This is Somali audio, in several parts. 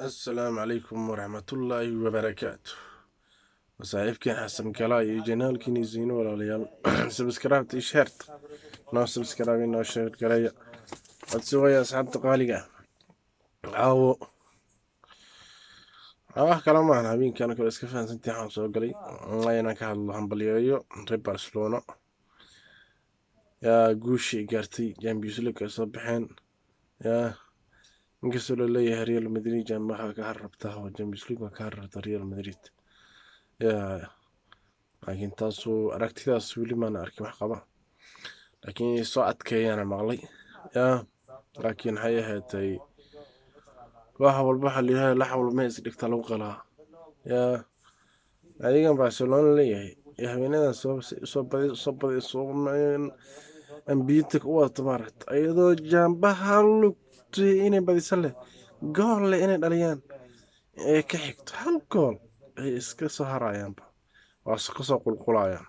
Assalaamu calaykum waraxmatullaahi wabarakaatu. Waa saaxiibkiin Xasan Kalaa iyo janaalkiini Ziino. Walaalayaal, subscribe iyo share noo subscribe, noo share gareeya. Codsi waya, asxaabta qaaliga ah. Caawo wax kale maahan, habeenkan kale iska fahansantii. Waxaan soo galay inaan ka hadlo, hambalyeeyo reer Barcelona yaa guushii ay gaartay, Champions League ay soo baxeen. Yaa inkastoo laleeyahay Real Madrid waxaa ka harrabtaa oo Champions League waa ka harrabta Real Madrid yaa, laakiin taasu aragtidaas weli maana arkin wax qaba, laakiin inay soo adkeeyaana maqlay yaa. Laakiin waxay ahaatay wax walba waxaa layidhaha lax walba ma is dhigta lagu qalaa yaa. Adigan Barcelona leeyahay iyo haweenadan soo badi soo badi soo ambiitik u wadato, maaragta, iyadoo jaambaha lugtay inay badisa leh, gool leh inay dhaliyaan ee ka xigto hal gool ay iska soo harayaanba, waa kasoo qulqulayaan.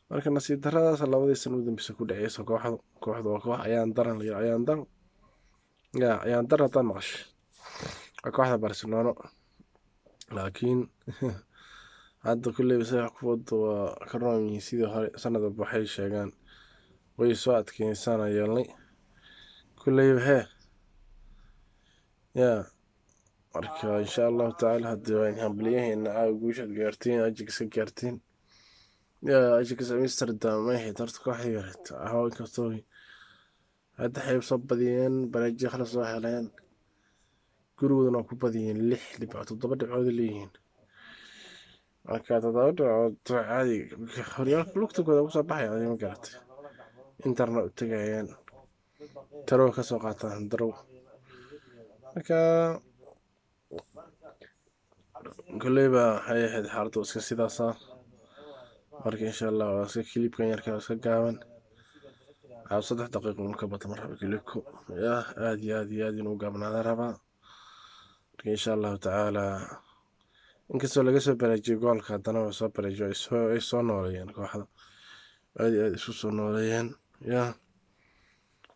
Marka nasiib daradaas labadii sano u dambeysa ku dhaceysa kooxdu. Kooxdu waa koox ayaan daran la ayaan daran yaa, ayaan daran hadaa maqashay waa kooxda Barcelona. Laakiin hadda kulleyba sida wax ku wado waa ka roon yihiin sidii hore. Sanad walba waxay sheegaan way soo adkeynaysaana yeelnay kulleyba hee yaa. Marka insha Allahu tacaala haddii waan hambalyaheena caawa guushaad gaarteen, Ajax ka gaarteen yaa. Ajax Amsterdam ma ahayd horta kooxdii yareed aho, inkastoo hadda xayb soo badiyeen, bareejo kala soo heleen, gurigoodana ku badiyeen 6 dhibcood, 7 dhibcood leeyihiin. Marka 7 dhibcood caadi horyaalka lugtagooda kusoo baxaya, adi ma garatay, interna u tegayeen tarow kasoo qaataan darow. Marka kolleyba waxay ahayd xaaladdu iska sidaasa. Marka insha Allah waa iska clipkan yarka iska gaaban, caaw 3 daqiiqo un ka bata ma rabo clipku yaa, aad iyo aad iyo aad inuu gaabnaada rabaa. Marka insha Allahu tacaala inkastoo laga soo bareejiyay goolka, haddana waa soo bareejiyo, ay soo nooleeyeen kooxda, aad iyo aad isu soo nooleeyeen yaa.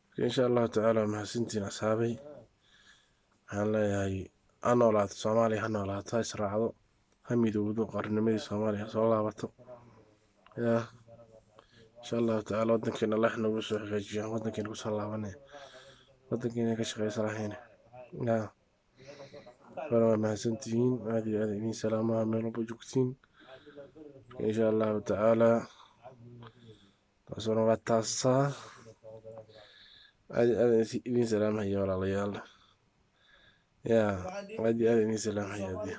Marka insha Allahu tacaala mahadsantiin asxaabay. Waxaan leeyahay ha noolaato Soomaaliya, ha noolaato, ha israacdo, ha midowdo, qarnimadii Soomaaliya ha soo laabato yaa. Insha Allahu tacaala wadankeena Allah nagu soo hagaajiyo, wadankeena kusoo laabanaya, wadankeena ka shaqeysa lahayna yaa. Waa mahadsantihiin, aad iyo aad idiin salaamaha meel walba joogtiin. Insha Allahu tacaala taasuna waa taasaa. Aad iyo aad idiin salaamahaya walaalayaal yaa, aad iyo aad idiin salaamahaya.